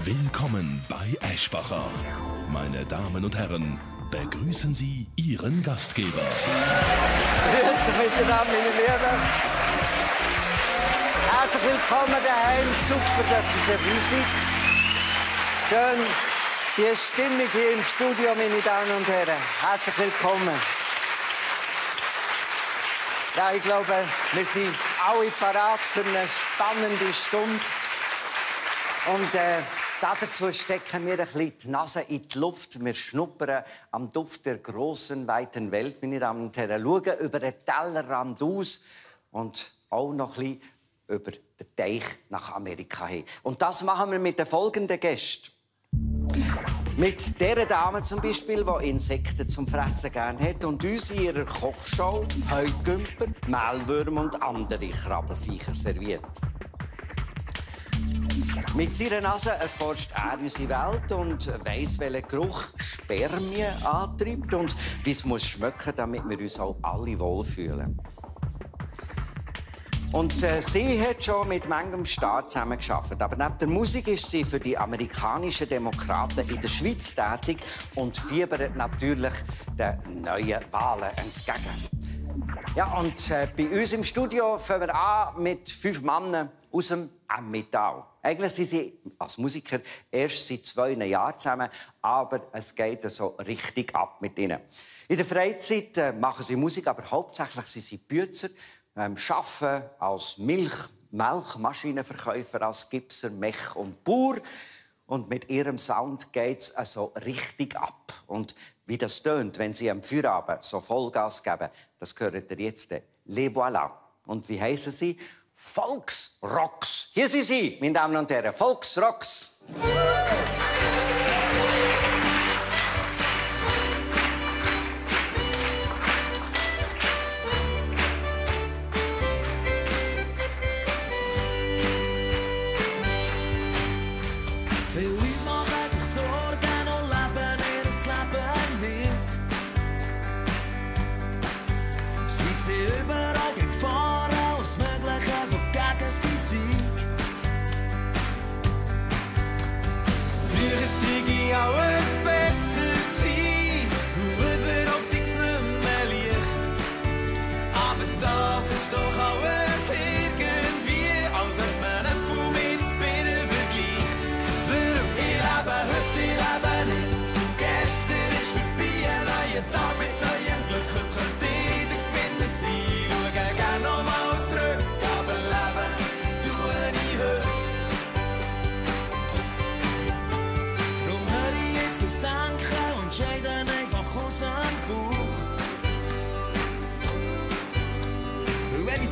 Willkommen bei Eschbacher. Meine Damen und Herren, begrüßen Sie Ihren Gastgeber. Grüße miteinander, meine Lieben. Herzlich willkommen daheim. Super, dass ihr dabei seid. Schön, die Stimmung hier im Studio, meine Damen und Herren. Herzlich willkommen. Ja, ich glaube, wir sind alle parat für eine spannende Stunde. Und dazu stecken wir ein bisschen die Nase in die Luft. Wir schnuppern am Duft der grossen, weiten Welt, meine Damen und Herren. Schauen über den Tellerrand aus und auch noch ein bisschen über den Teich nach Amerika hin. Und das machen wir mit den folgenden Gästen. Mit dieser Dame zum Beispiel, die Insekten zum Fressen gerne hat und uns in ihrer Kochshow Heugümper, Mehlwürmer und andere Krabbelfiecher serviert. Mit seiner Nase erforscht er unsere Welt und weiss, welchen Geruch Spermien antreibt und wie es muss schmecken, damit wir uns auch alle wohlfühlen. Und sie hat schon mit manchem Star zusammengearbeitet. Aber neben der Musik ist sie für die amerikanischen Demokraten in der Schweiz tätig und fiebert natürlich den neuen Wahlen entgegen. Ja, und bei uns im Studio fangen wir an mit 5 Männern aus dem Emmental. Eigentlich sind sie als Musiker erst seit 2 Jahren zusammen, aber es geht so richtig ab mit ihnen. In der Freizeit machen sie Musik, aber hauptsächlich sind sie Bützer, arbeiten als Melkmaschinenverkäufer, als Gipser, Mech und Bauer. Und mit ihrem Sound geht es also richtig ab. Und wie das tönt, wenn sie am Feierabend so Vollgas geben, das gehört ihr jetzt. Les voilà. Und wie heissen sie? Volksrocks. Hier sind sie, meine Damen und Herren. Volksrocks.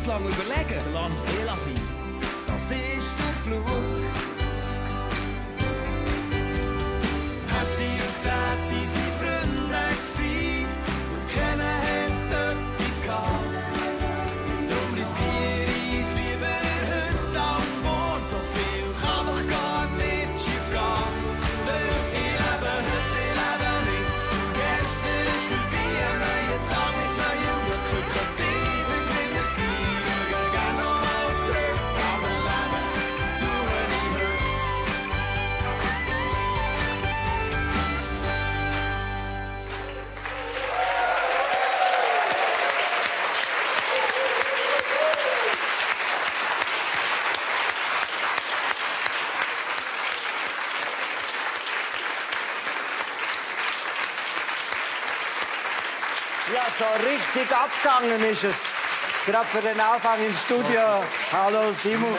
Lange überlegen, lass es Ela sein. Das ist der Fluch. Hätte und Täti sind Freunde gewesen und keiner hätte etwas gehabt. Darum riskiere ich's lieber heute als morgen. So viel kann doch gar nicht schief gehen. Weil ich lebe heute, ich lebe nichts. Und gestern ist vorbei, ein neuer Tag mit neuem Glück. Heute könnte ich der Gewinner sein. Ja, so richtig abgegangen ist es. Gerade für den Anfang im Studio. Hallo Simon.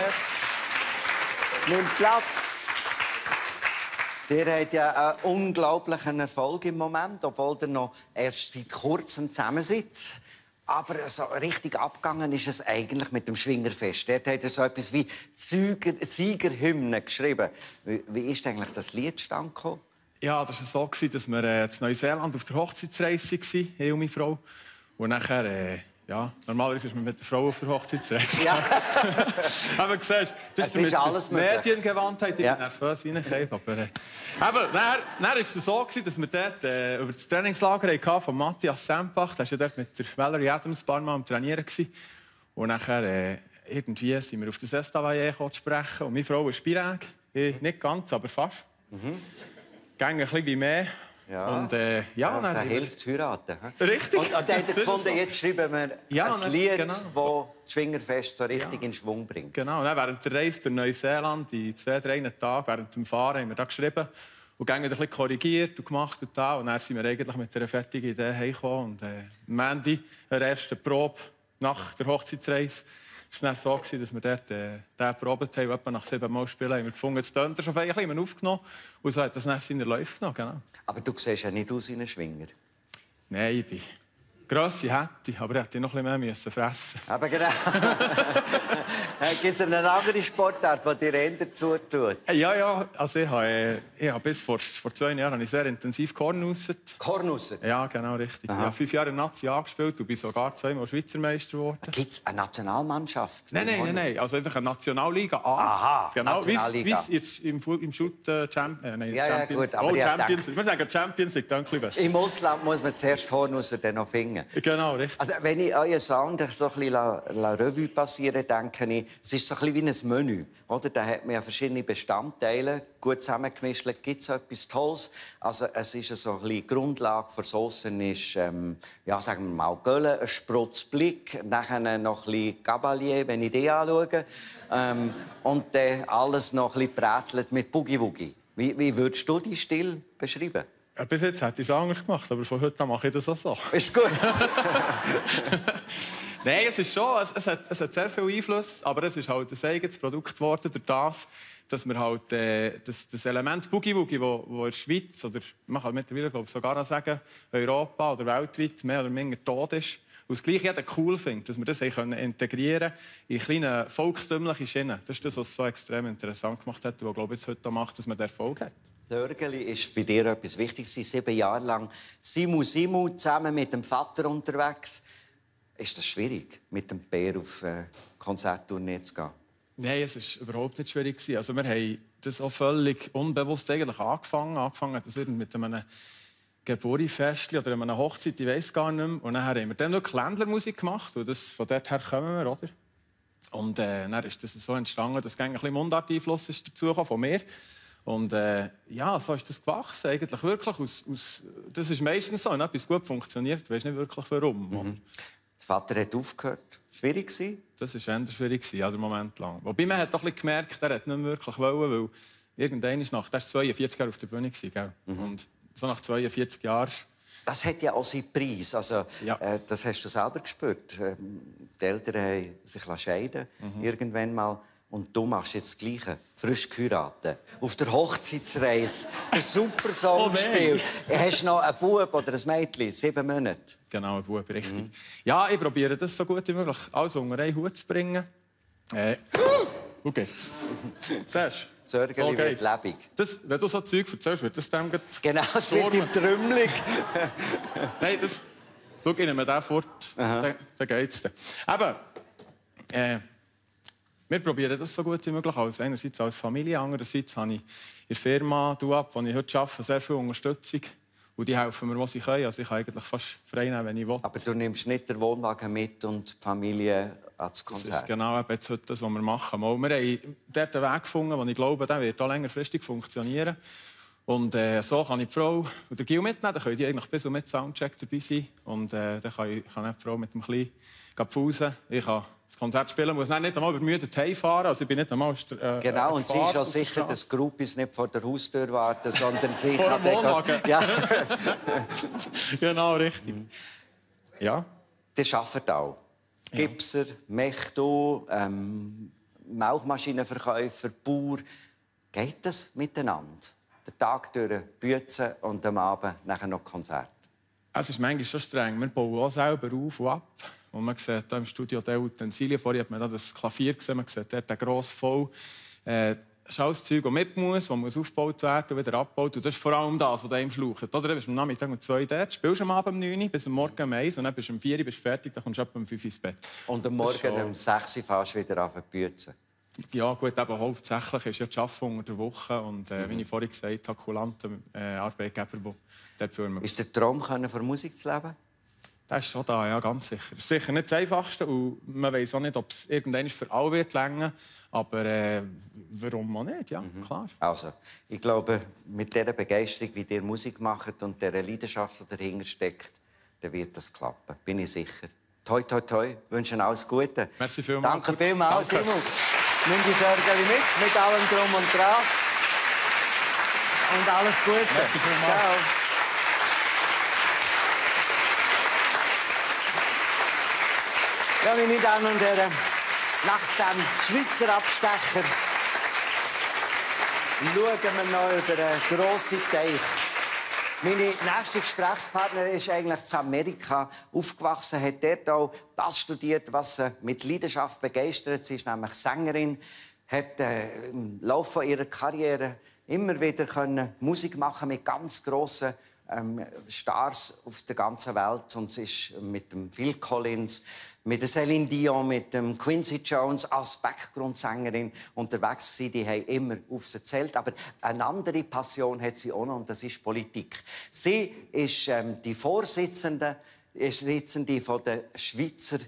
Nimm Platz. Ihr habt ja einen unglaublichen Erfolg im Moment, obwohl ihr noch erst seit kurzem zusammen seid. Aber so richtig abgegangen ist es eigentlich mit dem Schwingerfest. Dort hat er so etwas wie Siegerhymne geschrieben. Wie ist eigentlich das Lied zustande gekommen? Ja, das war so, dass wir in Neuseeland auf der Hochzeitsreise waren, ich und meine Frau. Und nachher, ja, normalerweise ist man mit der Frau auf der Hochzeitsreise. Ja. Aber siehst, das ist alles mit Mediengewandtheit. Ich bin nervös wie ein Käf. Aber dann ist es so, dass wir dort über das Trainingslager von Matthias Sempach, der war ja dort mit der Valerie Adams ein paar Mal am Trainieren. Und nachher irgendwie sind wir auf das Estavayer zu sprechen. Und meine Frau ist Spirag. Ich nicht ganz, aber fast. Ging ein bisschen wie mehr. Ja. Und, ja, da hilft es heiraten. Richtig. Und dann hat er gefunden, so. jetzt schreiben wir Ja, ein Lied, das genau. das Schwingerfest so richtig in Schwung bringt. Genau, dann während der Reise durch Neuseeland, in 2-3 Tagen, während dem Fahren, haben wir da geschrieben und dann ein bisschen korrigiert und gemacht und da. Und dann sind wir eigentlich mit einer fertigen Idee heimgekommen. Und am Ende der ersten Probe nach der Hochzeitsreise war es dann so, dass wir dort den probiert haben. Etwa nach 7 Mal spielen haben wir gefunden, jetzt tönt er schon ein bisschen aufgenommen. Und so hat das dann seine Läufe genommen. Genau. Aber du siehst ja nicht aus wie ein Schwinger. Nein, ich bin Grösse hätte ich, aber ich hätte noch ein bisschen mehr fressen. Aber genau. Gibt es eine andere Sportart, die dir eher zutut? Ja, also ich habe bis vor 2 Jahren habe ich sehr intensiv Kornusset. Kornusset? Ja, genau, richtig. Ich habe 5 Jahre in Nazi angespielt und bin sogar 2-mal Schweizer Meister geworden. Gibt es eine Nationalmannschaft? Nein. Also einfach eine Nationalliga A. Aha, genau, Nationalliga. Wie es im Shoot Champions Ja, gut, aber Champions League. Wir sagen Champions League, dann ein bisschen besser. Im Ausland muss man zuerst Kornusset dann noch finden. Genau, richtig. Also, wenn ich euren Sound so ein bisschen la Revue passieren, denke ich, es ist so ein bisschen wie ein Menü. Oder? Da hat man ja verschiedene Bestandteile, gut zusammengemischt. Gibt es etwas Tolles? Also, es ist so ein bisschen die Grundlage für Soßen ist, ja, sagen wir mal, Gölle, ein Sprutz Blick, nachher noch ein bisschen Gabalier, wenn ich die anschaue. Und dann alles noch ein bisschen brätelt mit Boogie-Woogie. Wie würdest du deinen Stil beschreiben? Ja, bis jetzt hätte ich es anders gemacht, aber von heute an mache ich das auch so. Ist gut. Nein, es ist schon, es hat sehr viel Einfluss, aber es ist halt ein eigenes Produkt geworden durch das, dass wir halt das Element Boogie-Woogie, wo in der Schweiz, oder man kann mittlerweile glaube ich, sogar noch sagen, Europa oder weltweit mehr oder weniger tot ist, und das gleich jeder cool findet, dass wir das integrieren in kleine volkstümliche Schienen. Das ist das, was es so extrem interessant gemacht hat und was glaube ich, jetzt heute macht, dass man den Erfolg hat. Dörgeli ist bei dir etwas Wichtiges. 7 Jahre lang Simu zusammen mit dem Vater unterwegs. Ist das schwierig, mit dem Bär auf Konzerttournee zu gehen? Nein, es war überhaupt nicht schwierig. Also wir haben das auch völlig unbewusst eigentlich angefangen. Angefangen hat das mit einem Geburtstagsfest oder einer Hochzeit, ich weiß gar nicht mehr. Und dann haben wir dann noch Ländlermusik gemacht. Und das, von dort her kommen wir, oder? Und dann ist das so entstanden, dass ein bisschen Mundarteinfluss dazu kam von mir. Und ja, so ist das gewachsen, eigentlich wirklich. Das ist meistens so, wenn etwas gut funktioniert, du weißt nicht wirklich warum. Der Vater hat aufgehört. Schwierig gewesen? Das war eher schwierig, also einen Moment lang. Wobei man hat doch ein bisschen gemerkt, er hat nicht mehr wirklich wollen, weil irgendwann ist nach, der war 42 Jahre auf der Bühne gell? Und so nach 42 Jahren. Das hat ja auch seinen Preis. Also, Ja. Das hast du selber gespürt. Die Eltern haben sich scheiden irgendwann mal. Und du machst jetzt das Gleiche. Frisch geheiratet. Auf der Hochzeitsreise. Ein super Songspiel. Hast du noch einen Bub oder ein Mädchen? 7 Monate. Genau, ein Bub, richtig. Ja, ich probiere das so gut wie möglich alles unter einen Hut zu bringen. Wo geht's? Siehst du? Zörgeli wird lebendig. Wenn du so Zeug erzählst, wird das dann Genau, es wird im Trümmelig. Nein, das... Schau, ich nehme den fort, dann geht's dann. Aber, wir probieren das so gut wie möglich aus. Einerseits als Familie, andererseits habe ich in der Firma «DuUp», wo ich heute arbeite, sehr viel Unterstützung. Und die helfen mir, was sie können. Also ich kann eigentlich fast frei nehmen, wenn ich will. Aber du nimmst nicht den Wohnwagen mit und die Familie ans Konzert? Das ist genau jetzt heute das, was wir machen. Wir haben dort einen Weg gefunden, den ich glaube, der wird auch längerfristig funktionieren. Und so kann ich die Frau und den Gil mitnehmen. Dann können die eigentlich bis und mit Soundcheck dabei sein. Und dann kann die Frau mit dem Kleinen pfusen. Ich kann das Konzert spielen, muss nicht einmal übermüdet heimfahren. Also ich bin nicht einmal genau, und sie ist auch sicher, dass Groupies nicht vor der Haustür warten, sondern sie vor kann... dem Wohnwagen. Ja. Genau, richtig. Ja. Der arbeitet auch. Gipser, Mechto, Mauchmaschinenverkäufer, Bauer. Geht das miteinander? Den Tag durch Büzen und am Abend nachher noch Konzert? Es ist manchmal schon streng. Wir bauen auch selber auf und ab. Und man sieht hier im Studio die Utensilien. Vorher hat man da das Klavier gesehen. Man sieht dort den grossen Voll. Das ist alles Zeug, das mit muss, das aufgebaut werden und wieder abgebaut. Und das ist vor allem das, was einem schlaucht. Oder? Du bist am Nachmittag um 2 dort, spielst am Abend um 9 Uhr bis am Morgen um 1 und dann bist du um 4 Uhr bist fertig, dann kommst du etwa um 5 Uhr ins Bett. Und am Morgen um 6 Uhr fährst du wieder an zu büzen? Ja, gut, eben hauptsächlich ist ja die Arbeit unter der Woche. Und wie ich vorhin gesagt habe, kulante Arbeitgeber, die dort für mich... Ist der Traum, von Musik zu leben? Das ist schon da, ja, ganz sicher. Das ist sicher nicht das Einfachste und man weiß auch nicht, ob es irgendwann für alle wird reichen. Aber warum auch nicht? Ja, klar. Also, ich glaube, mit dieser Begeisterung, wie ihr Musik macht und dieser Leidenschaft, die dahinter steckt, dann wird das klappen. Bin ich sicher. Toi, toi, toi. Wünschen alles Gute. Merci vielmals. Danke vielmals, Simon. Nimm die Sorgen mit allem Drum und Dran. Und alles Gute. Merci vielmals. Ciao. Ja, meine Damen und Herren, nach dem Schweizer Abstecher schauen wir noch über einen grossen Teich. Meine nächste Gesprächspartnerin ist eigentlich in Amerika aufgewachsen, hat dort auch das studiert, was sie mit Leidenschaft begeistert. Sie ist nämlich Sängerin, hat im Laufe ihrer Karriere immer wieder Musik machen mit ganz grossen Stars auf der ganzen Welt. Und sie ist mit dem Phil Collins, mit der Celine Dion, mit dem Quincy Jones als Background-Sängerin unterwegs gewesen. Die haben immer auf sie gezählt. Aber eine andere Passion hat sie auch noch, und das ist Politik. Sie ist die Vorsitzende von der Schweizer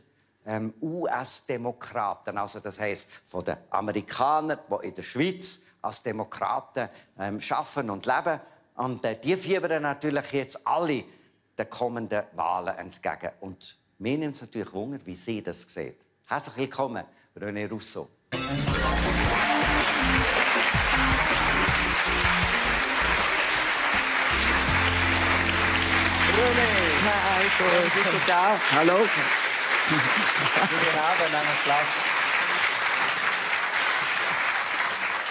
US-Demokraten. Also das heisst, von den Amerikanern, die in der Schweiz als Demokraten arbeiten und leben. Und die fiebern natürlich jetzt alle den kommenden Wahlen entgegen. Und mir nimmt es natürlich Wunder, wie sie das sieht. Herzlich willkommen, René Rousseau. René! Hi, Guten Tag. Hallo. Guten Abend, nehmen Platz.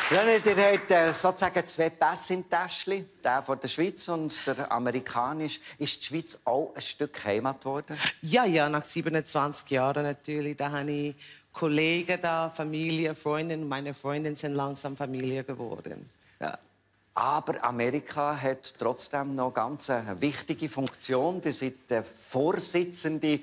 René, ihr habt sozusagen zwei Pässe im Täschchen, der von der Schweiz und der amerikanische. Ist die Schweiz auch ein Stück Heimat geworden? Ja, nach 27 Jahren natürlich. Da habe ich Kollegen da, Familie, Freunde. Meine Freunde sind langsam Familie geworden. Ja. Aber Amerika hat trotzdem noch ganz eine wichtige Funktion. Ihr seid der Vorsitzende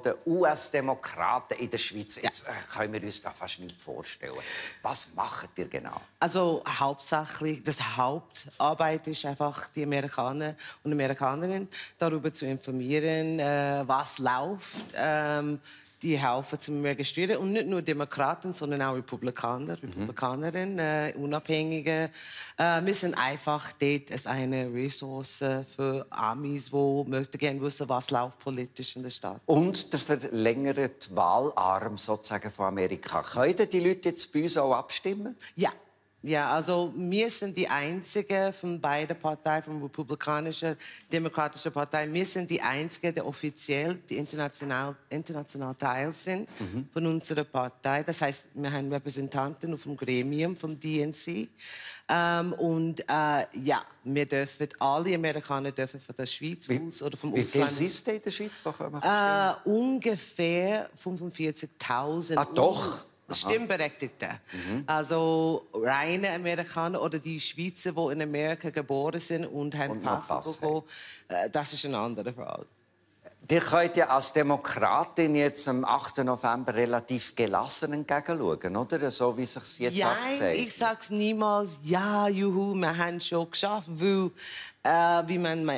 der US-Demokraten in der Schweiz. Jetzt können wir uns da fast nicht vorstellen. Was macht ihr genau? Also hauptsächlich, das Hauptarbeit ist einfach, die Amerikaner und Amerikanerinnen darüber zu informieren, was läuft. Die helfen zum Registrieren. Und nicht nur Demokraten, sondern auch Republikaner, Republikanerinnen, Unabhängige. Wir sind einfach dort als eine Ressource für Amis, die möchten gerne wissen, was läuft politisch in der Stadt. Und der verlängerte Wahlarm sozusagen von Amerika. Können die Leute jetzt bei uns auch abstimmen? Ja. Ja, also wir sind die Einzigen von beiden Parteien, von der Republikanischen Demokratischen Partei, wir sind die Einzigen, die offiziell die international Teil sind von unserer Partei. Das heißt, wir haben Repräsentanten auf dem Gremium vom DNC. Ja, wir dürfen, alle Amerikaner dürfen von der Schweiz aus oder vom Ausland. Wie viel sind in der Schweiz? Ungefähr 45.000. Ah, doch? Stimmberechtigte. Also reine Amerikaner oder die Schweizer, die in Amerika geboren sind und haben Pass bekommen. Das ist eine andere Frage. Ihr könnt ja als Demokratin jetzt am 8. November relativ gelassen entgegenschauen, oder? So wie es sich jetzt abzeichnet. Ich sage es niemals, ja, juhu, wir haben es schon geschafft, weil wie man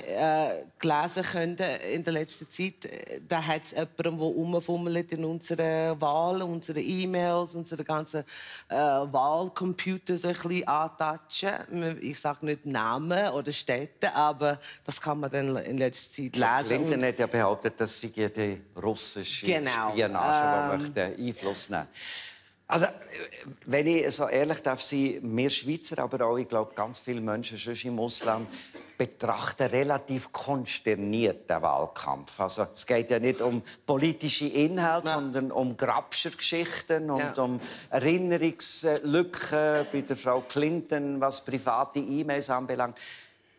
gelesen könnte in der letzten Zeit, da hat es jemanden, der rumfummelt in unserer Wahl, unsere E-Mails, unsere ganzen Wahlcomputer so ein bisschen antatschen. Ich sage nicht Namen oder Städte, aber das kann man dann in letzter Zeit lesen. Clinton hat ja behauptet, dass sie die russische Spionage Einfluss nehmen. Also, wenn ich so ehrlich darf sein, wir Schweizer, aber auch, ich glaube, ganz viele Menschen sonst im Ausland betrachten relativ konsterniert den Wahlkampf. Also, es geht ja nicht um politische Inhalte, sondern um Grabscher-Geschichten und um Erinnerungslücken bei der Frau Clinton, was private E-Mails anbelangt.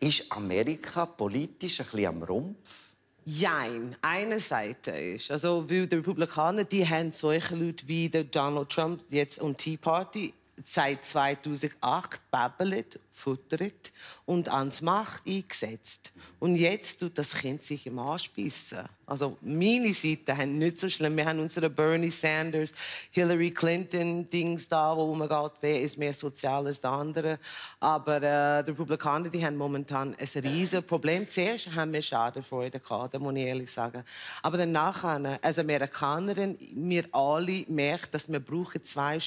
Ist Amerika politisch ein bisschen am Rumpf? Jein, eine Seite ist, also weil die Republikaner, die haben solche Leute wie der Donald Trump jetzt und Tea Party seit 2008 babbelt, futtert und ans Macht eingesetzt. Und jetzt tut das Kind sich im Arsch beißen. Also meine Seite haben nicht so schlimm. Wir haben unsere Bernie Sanders, Hillary Clinton Dings da, wo man geht, wer ist mehr sozial als der andere. Aber die Republikaner, die haben momentan ein riesiges Problem. Zuerst haben wir Schadenfreude gehabt, das muss ich ehrlich sagen. Aber danach, als Amerikanerin, wir alle merken, dass wir brauchen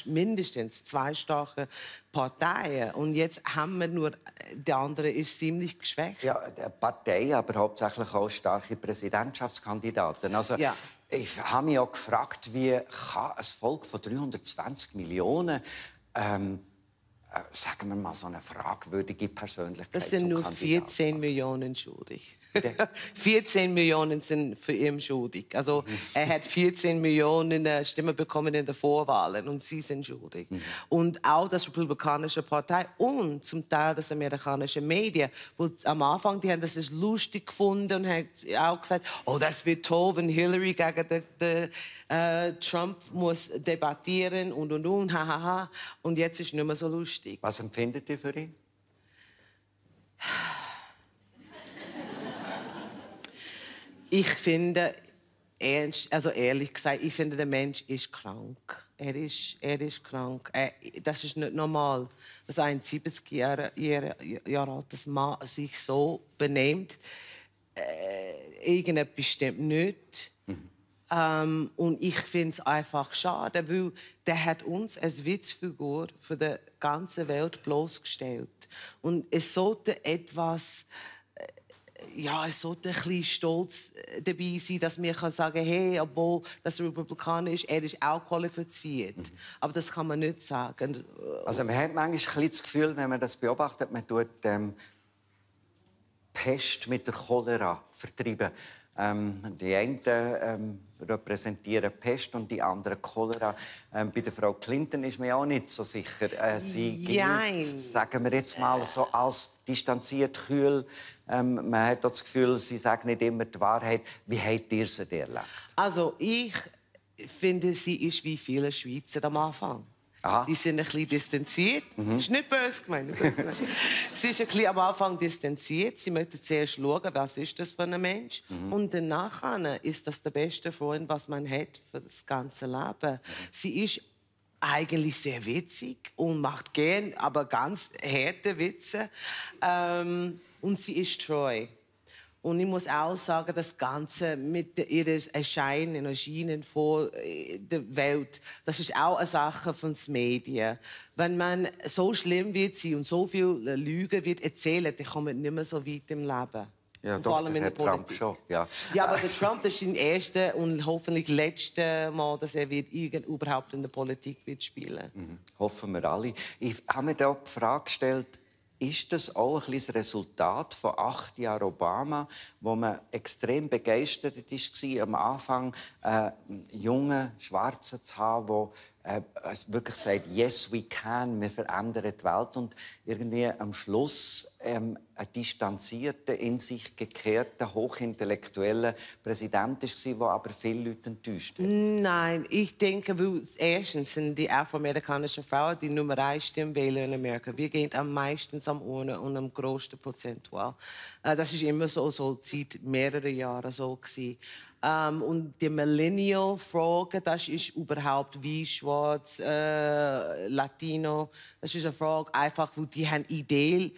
mindestens zwei starke Parteien. Und jetzt haben wir nur, der andere ist ziemlich geschwächt. Ja, Partei, aber hauptsächlich auch starke Präsidentschaftskandidaten. Also, Ja. ich habe mich auch gefragt, wie kann ein Volk von 320 Millionen sagen wir mal, so eine fragwürdige Persönlichkeit Das sind zum nur Kandidaten 14 Millionen schuldig. 14 Millionen sind für ihn schuldig. Also er hat 14 Millionen Stimmen bekommen in den Vorwahlen und sie sind schuldig. Und auch das Republikanische Partei und zum Teil das amerikanische Medien, wo am Anfang die haben das ist lustig gefunden und haben auch gesagt, oh, das wird toll, wenn Hillary gegen Trump muss debattieren und hahaha. Und jetzt ist es nicht mehr so lustig. Was empfindet ihr für ihn? Ich finde, also ehrlich gesagt, ich finde, der Mensch ist krank. Er ist krank. Das ist nicht normal, dass ein 70 Jahre altes Mann sich so benimmt. Irgendetwas stimmt nicht. Und ich finde es einfach schade, weil der hat uns als Witzfigur für die ganze Welt bloßgestellt. Und es sollte etwas, es sollte ein bisschen Stolz dabei sein, dass wir sagen können, hey, obwohl das Republikaner ist, er ist auch qualifiziert. Aber das kann man nicht sagen. Also man hat manchmal ein bisschen das Gefühl, wenn man das beobachtet, man tut Pest mit der Cholera vertreiben. Die einen repräsentieren Pest und die anderen Cholera. Bei der Frau Clinton ist man auch nicht so sicher. Sie gilt, sagen wir jetzt mal, so als distanziert, kühl. Man hat auch das Gefühl, sie sagt nicht immer die Wahrheit. Wie habt ihr sie erlebt? Also ich finde, sie ist wie viele Schweizer am Anfang. Aha. Die sind ein bisschen distanziert. Das ist nicht böse gemeint. Sie ist ein bisschen am Anfang distanziert. Sie möchte zuerst schauen, was ist das für ein Mensch. Und danach ist das der beste Freund, was man hat für das ganze Leben. Sie ist eigentlich sehr witzig und macht gern, aber ganz harte Witze. Und sie ist treu. Und ich muss auch sagen, das Ganze mit ihrem Erscheinen vor der Welt, das ist auch eine Sache von den Medien. Wenn man so schlimm wird sie und so viel Lügen wird erzählen, dann kommt man nicht mehr so weit im Leben. Ja, vor allem doch, in der Trump Politik. schon. Ja. Ja, aber der Trump das ist sein erstes und hoffentlich letztes Mal, dass er überhaupt in der Politik wird spielen. Hoffen wir alle. Ich habe mir da die Frage gestellt, ist das auch ein bisschen das Resultat von 8 Jahren Obama, wo man extrem begeistert war, am Anfang junge Schwarze zu haben, der wirklich sagt, yes, we can, wir verändern die Welt. Und irgendwie am Schluss ein distanzierter, in sich gekehrter, hochintellektueller Präsident war, der aber viele Leute enttäuscht hat. Nein, ich denke, weil erstens sind die afroamerikanischen Frauen die Nummer 1 Stimmwähler in Amerika. Wir gehen am meisten am Urne und am größten prozentual. Das ist immer so seit mehreren Jahren so gewesen. Und die Millennial-Frage, das ist überhaupt wie schwarz, Latino. Das ist eine Frage einfach, wo die haben Ideen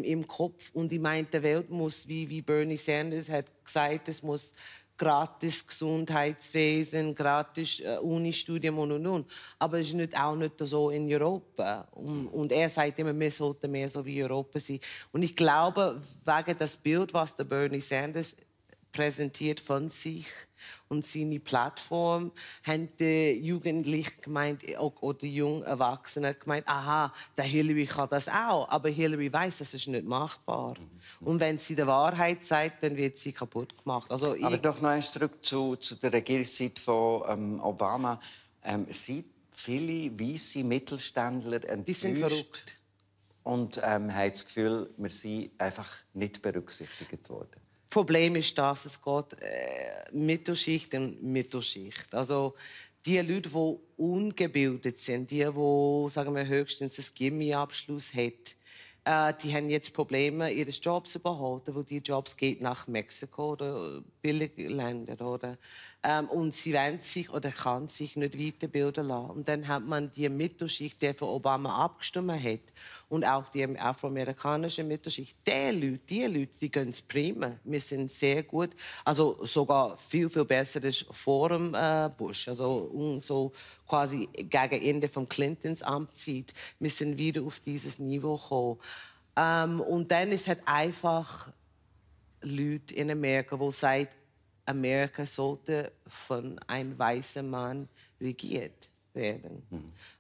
im Kopf und die meint, die Welt muss, wie Bernie Sanders hat gesagt, es muss gratis Gesundheitswesen, gratis Unistudium und. Aber es ist auch nicht so in Europa. Und er sagt immer, wir sollten mehr so wie Europa sein. Und ich glaube, wegen das Bild, was der Bernie Sanders präsentiert von sich und seine Plattform, haben die Jugendlichen gemeint, oder die jungen Erwachsenen gemeint, aha, der Hillary kann das auch. Aber Hillary weiß, das ist nicht machbar. Und wenn sie die Wahrheit sagt, dann wird sie kaputt gemacht. Also Aber doch noch einmal zurück zu der Regierungszeit von Obama. Sind viele weisse Mittelständler enttäuscht? Die sind verrückt. Und haben das Gefühl, wir sind einfach nicht berücksichtigt worden. Problem ist, dass es geht Mittelschicht und Mittelschicht. Also die Leute, die ungebildet sind, die sagen wir höchstens einen Gimmi-Abschluss haben, die haben jetzt Probleme, ihre Jobs zu behalten, wo die Jobs geht nach Mexiko oder billige Länder, oder? Und sie wollen sich oder kann sich nicht weiterbilden lassen. Und dann hat man die Mittelschicht, die für Obama abgestimmt hat, und auch die afroamerikanische Mittelschicht, die Leute, die gehen es prima. Wir sind sehr gut, also sogar viel, viel besser als vor dem Bush, also so quasi gegen Ende von Clintons Amtszeit. Wir sind wieder auf dieses Niveau gekommen. Und dann ist halt einfach Leute in Amerika, die sagen, Amerika sollte von einem weißen Mann regiert werden.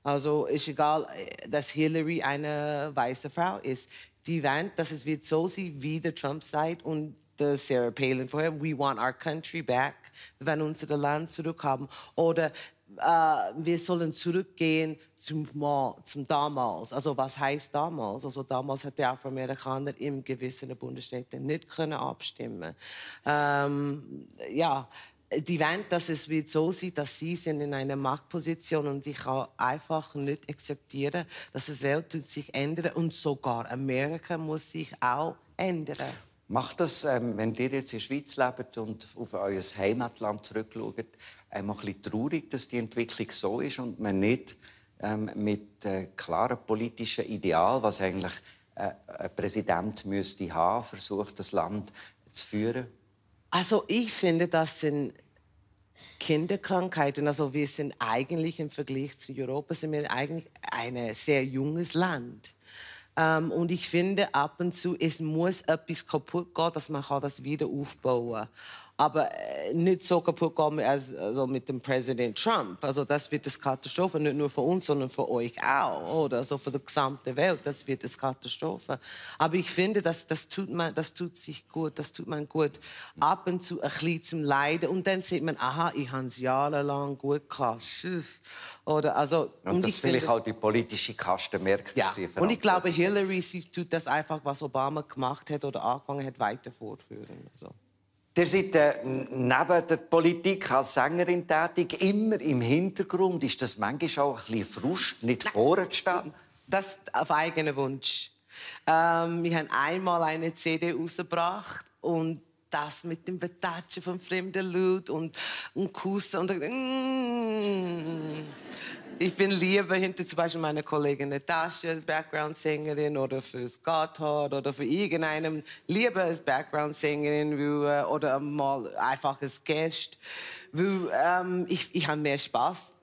Also ist egal, dass Hillary eine weiße Frau ist. Die wollen, dass es wird so sein, wie der Trump sagt und der Sarah Palin vorher. We want our country back. Wir wollen unser Land zurückhaben. Oder wir sollen zurückgehen zum damals. Also was heißt damals? Also damals hat die Afroamerikaner in gewissen Bundesstaaten nicht können abstimmen. Ja, die wollen, dass es wird so sein, dass sie sind in einer Machtposition und ich kann einfach nicht akzeptieren, dass die Welt sich ändert und sogar Amerika muss sich auch ändern. Macht das, wenn ihr jetzt in der Schweiz lebt und auf euer Heimatland zurückschaut, einmal ein bisschen traurig, dass die Entwicklung so ist und man nicht mit klaren politischen Ideal, was eigentlich ein Präsident müsste haben, versucht, das Land zu führen? Also ich finde, das sind Kinderkrankheiten. Also wir sind eigentlich im Vergleich zu Europa sind wir eigentlich ein sehr junges Land. Und ich finde, ab und zu es muss etwas kaputt gehen, dass man das wieder aufbauen kann. Aber nicht so kaputt gehen also mit dem Präsident Trump. Also das wird eine Katastrophe, nicht nur für uns, sondern für euch auch. Oder also für die gesamte Welt. Das wird eine Katastrophe. Aber ich finde, das tut sich gut, das tut man gut. Ab und zu ein bisschen zum Leiden. Und dann sieht man, aha, ich habe es jahrelang gut gehabt. Oder, also, und das vielleicht auch die politische Kaste merkt, ja. Dass sie und ich glaube, Hillary sie tut das einfach, was Obama gemacht hat oder angefangen hat, weiter fortführen. Also. Ihr seid neben der Politik als Sängerin tätig, immer im Hintergrund. Ist das manchmal auch ein bisschen Frust, nicht vorne zu stehen? Das auf eigenen Wunsch. Wir haben einmal eine CD rausgebracht und das mit dem Betatschen von fremden Leuten und Kussen und ich bin lieber hinter zum Beispiel meiner Kollegin Natascha als Background-Sängerin oder fürs Gotthard oder für irgendeinem lieber als Background-Sängerin oder mal einfach als Gast. Weil, ich habe mehr Spaß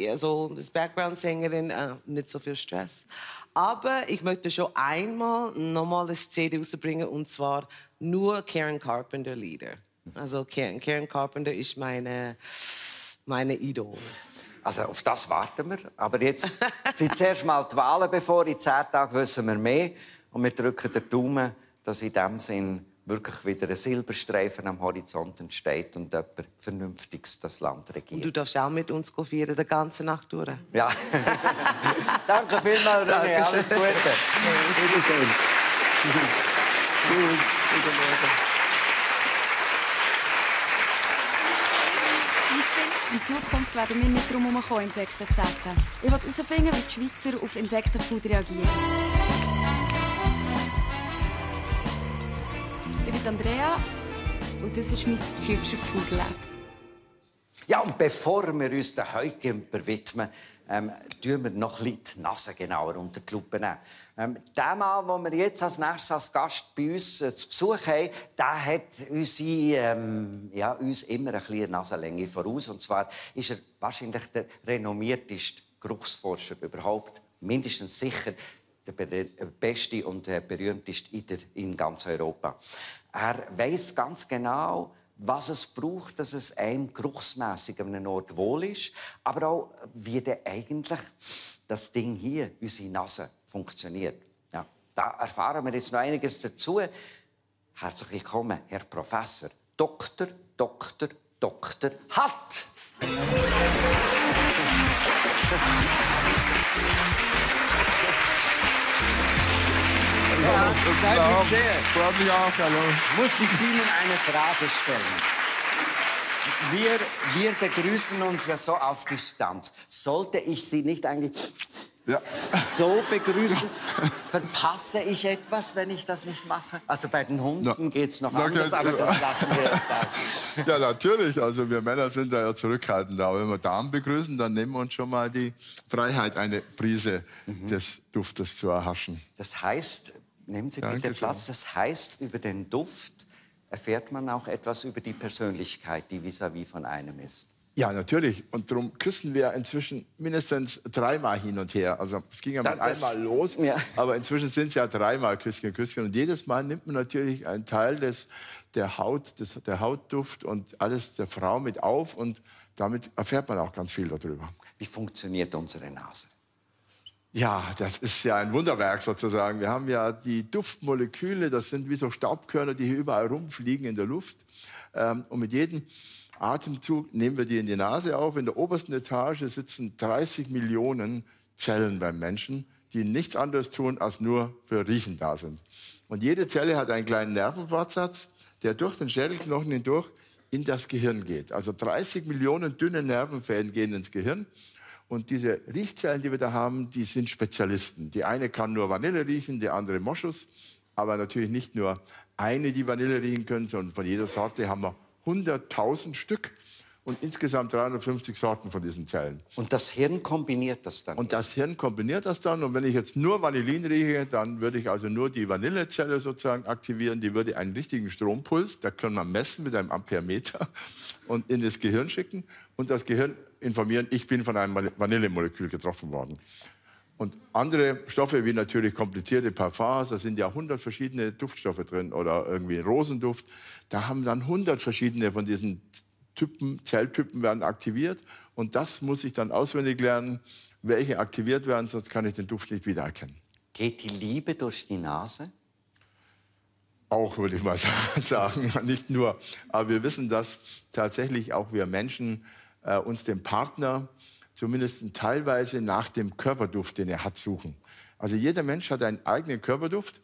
also als Background-Sängerin, nicht so viel Stress. Aber ich möchte schon einmal nochmal eine CD rausbringen und zwar nur Karen Carpenter Lieder. Also Karen Carpenter ist meine Idol. Also auf das warten wir. Aber jetzt sind zuerst mal die Wahlen bevor. In 10 Tagen wissen wir mehr. Und wir drücken den Daumen, dass in diesem Sinn wirklich wieder ein Silberstreifen am Horizont entsteht und jemand Vernünftiges das Land regiert. Und du darfst auch mit uns feiern, die ganze Nacht durch. Ja. Danke vielmals, René. Alles Gute. Wiedersehen. Tschüss. In Zukunft werden wir nicht darum herumkommen, Insekten zu essen. Ich will herausfinden, wie die Schweizer auf Insektenfood reagieren. Ich bin Andrea und das ist mein Future Food Lab. Ja, und bevor wir uns den Heugümper widmen, tun wir noch ein bisschen die Nase genauer unter die Lupe nehmen. Der Mann, den wir jetzt als nächstes als Gast bei uns zu Besuch haben, der hat uns immer ein bisschen Nasenlänge voraus. Und zwar ist er wahrscheinlich der renommierteste Geruchsforscher überhaupt. Mindestens sicher der beste und berühmteste in ganz Europa. Er weiss ganz genau, was es braucht, dass es einem geruchsmässig an einem Ort wohl ist, aber auch, wie denn eigentlich das Ding hier, unsere Nase, funktioniert. Ja, da erfahren wir jetzt noch einiges dazu. Herzlich willkommen, Herr Professor Dr. Hatt. Freut mich auch, hallo. Muss ich Ihnen eine Frage stellen? Wir begrüßen uns ja so auf Distanz. Sollte ich Sie nicht eigentlich Ja. So begrüßen. Verpasse ich etwas, wenn ich das nicht mache? Also bei den Hunden geht es noch anders, aber das lassen wir jetzt auch. Ja, natürlich. Also wir Männer sind da ja zurückhaltend. Aber wenn wir Damen begrüßen, dann nehmen wir uns schon mal die Freiheit, eine Prise des Duftes zu erhaschen. Das heißt, nehmen Sie bitte Platz, das heißt, über den Duft erfährt man auch etwas über die Persönlichkeit, die vis-à-vis von einem ist. Ja, natürlich. Und darum küssen wir inzwischen mindestens 3-mal hin und her. Also es ging ja mal einmal los, aber inzwischen sind es ja 3-mal Küsschen, Küsschen. Und jedes Mal nimmt man natürlich einen Teil der Hautduft und alles der Frau mit auf. Und damit erfährt man auch ganz viel darüber. Wie funktioniert unsere Nase? Ja, das ist ja ein Wunderwerk sozusagen. Wir haben ja die Duftmoleküle, das sind wie so Staubkörner, die hier überall rumfliegen in der Luft. Und mit jedem Atemzug nehmen wir die in die Nase auf. In der obersten Etage sitzen 30 Millionen Zellen beim Menschen, die nichts anderes tun, als nur für Riechen da sind. Und jede Zelle hat einen kleinen Nervenfortsatz, der durch den Schädelknochen hindurch in das Gehirn geht. Also 30 Millionen dünne Nervenfäden gehen ins Gehirn. Und diese Riechzellen, die wir da haben, die sind Spezialisten. Die eine kann nur Vanille riechen, die andere Moschus. Aber natürlich nicht nur eine, die Vanille riechen können, sondern von jeder Sorte haben wir 100.000 Stück und insgesamt 350 Sorten von diesen Zellen. Und das Hirn kombiniert das dann? Und das Hirn kombiniert das dann. Und wenn ich jetzt nur Vanillin rieche, dann würde ich also nur die Vanillezelle sozusagen aktivieren. Die würde einen richtigen Strompuls, da können wir messen mit einem Amperemeter und in das Gehirn schicken. Und das Gehirn informieren, ich bin von einem Vanillemolekül getroffen worden. Und andere Stoffe, wie natürlich komplizierte Parfums, da sind ja 100 verschiedene Duftstoffe drin oder irgendwie Rosenduft. Da haben dann 100 verschiedene von diesen Zelltypen werden aktiviert. Und das muss ich dann auswendig lernen, welche aktiviert werden, sonst kann ich den Duft nicht wiedererkennen. Geht die Liebe durch die Nase? Auch, würde ich mal sagen, nicht nur. Aber wir wissen, dass tatsächlich auch wir Menschen uns den Partner zumindest teilweise nach dem Körperduft, den er hat, suchen. Also jeder Mensch hat einen eigenen Körperduft,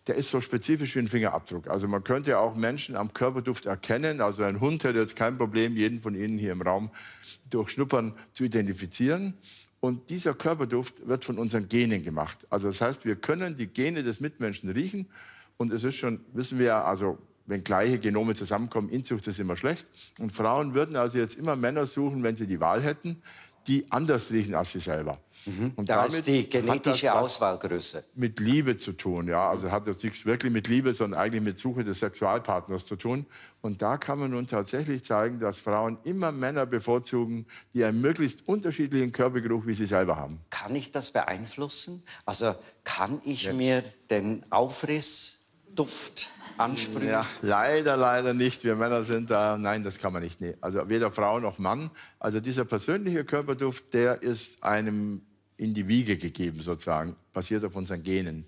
der ist so spezifisch wie ein Fingerabdruck. Also man könnte auch Menschen am Körperduft erkennen. Also ein Hund hätte jetzt kein Problem, jeden von Ihnen hier im Raum durch Schnuppern zu identifizieren. Und dieser Körperduft wird von unseren Genen gemacht. Also das heißt, wir können die Gene des Mitmenschen riechen. Und es ist schon, wissen wir ja, also wenn gleiche Genome zusammenkommen, Inzucht ist immer schlecht. Und Frauen würden also jetzt immer Männer suchen, wenn sie die Wahl hätten, die anders riechen als sie selber. Und da ist die genetische Auswahl größer. Mit Liebe zu tun, ja. Also hat das nichts wirklich mit Liebe, sondern eigentlich mit Suche des Sexualpartners zu tun. Und da kann man nun tatsächlich zeigen, dass Frauen immer Männer bevorzugen, die einen möglichst unterschiedlichen Körpergeruch wie sie selber haben. Kann ich das beeinflussen? Also kann ich mir den Aufrissduft ansprühen? Ja, leider nicht. Wir Männer sind da, nein, das kann man nicht. Nee. Also weder Frau noch Mann. Also dieser persönliche Körperduft, der ist einem in die Wiege gegeben sozusagen, basiert auf unseren Genen.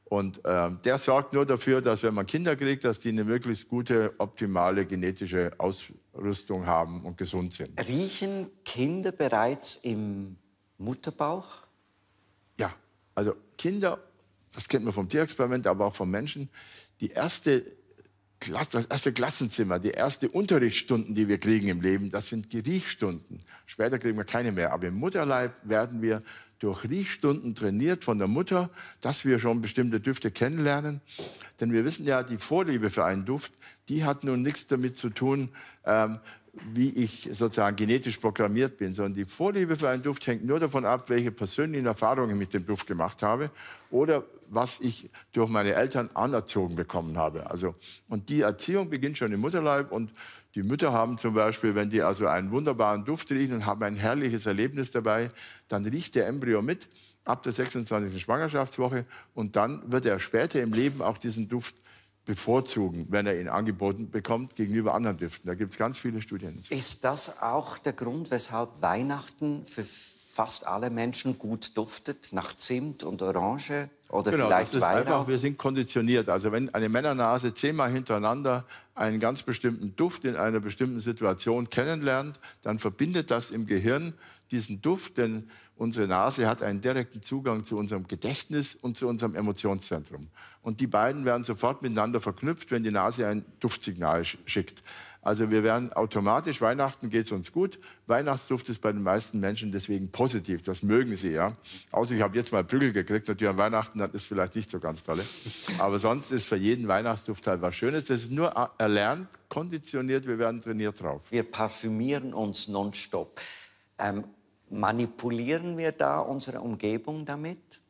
Und der sorgt nur dafür, dass wenn man Kinder kriegt, dass die eine möglichst gute, optimale genetische Ausrüstung haben und gesund sind. Riechen Kinder bereits im Mutterbauch? Ja, also Kinder, das kennt man vom Tierexperiment, aber auch vom Menschen, das erste Klassenzimmer, die erste Unterrichtsstunden, die wir kriegen im Leben, das sind die Riechstunden. Später kriegen wir keine mehr. Aber im Mutterleib werden wir durch Riechstunden trainiert von der Mutter, dass wir schon bestimmte Düfte kennenlernen. Denn wir wissen ja, die Vorliebe für einen Duft, die hat nun nichts damit zu tun, wie ich sozusagen genetisch programmiert bin, sondern die Vorliebe für einen Duft hängt nur davon ab, welche persönlichen Erfahrungen ich mit dem Duft gemacht habe oder was ich durch meine Eltern anerzogen bekommen habe. Also, und die Erziehung beginnt schon im Mutterleib und die Mütter haben zum Beispiel, wenn die also einen wunderbaren Duft riechen und haben ein herrliches Erlebnis dabei, dann riecht der Embryo mit ab der 26. Schwangerschaftswoche und dann wird er später im Leben auch diesen Duft bevorzugen, wenn er ihn angeboten bekommt, gegenüber anderen Düften. Da gibt es ganz viele Studien. Ist das auch der Grund, weshalb Weihnachten für fast alle Menschen gut duftet, nach Zimt und Orange oder genau, vielleicht das ist Weihrauch? einfach, wir sind konditioniert. Also wenn eine Männernase 10-mal hintereinander einen ganz bestimmten Duft in einer bestimmten Situation kennenlernt, dann verbindet das im Gehirn diesen Duft, denn unsere Nase hat einen direkten Zugang zu unserem Gedächtnis und zu unserem Emotionszentrum. Und die beiden werden sofort miteinander verknüpft, wenn die Nase ein Duftsignal schickt. Also wir werden automatisch, Weihnachten geht es uns gut, Weihnachtsduft ist bei den meisten Menschen deswegen positiv, das mögen sie, ja. Außer ich habe jetzt mal Prügel gekriegt, natürlich an Weihnachten, das ist vielleicht nicht so ganz toll. Aber sonst ist für jeden Weihnachtsduft halt was Schönes. Das ist nur erlernt, konditioniert, wir werden trainiert drauf. Wir parfümieren uns nonstop. Manipulieren wir da unsere Umgebung damit?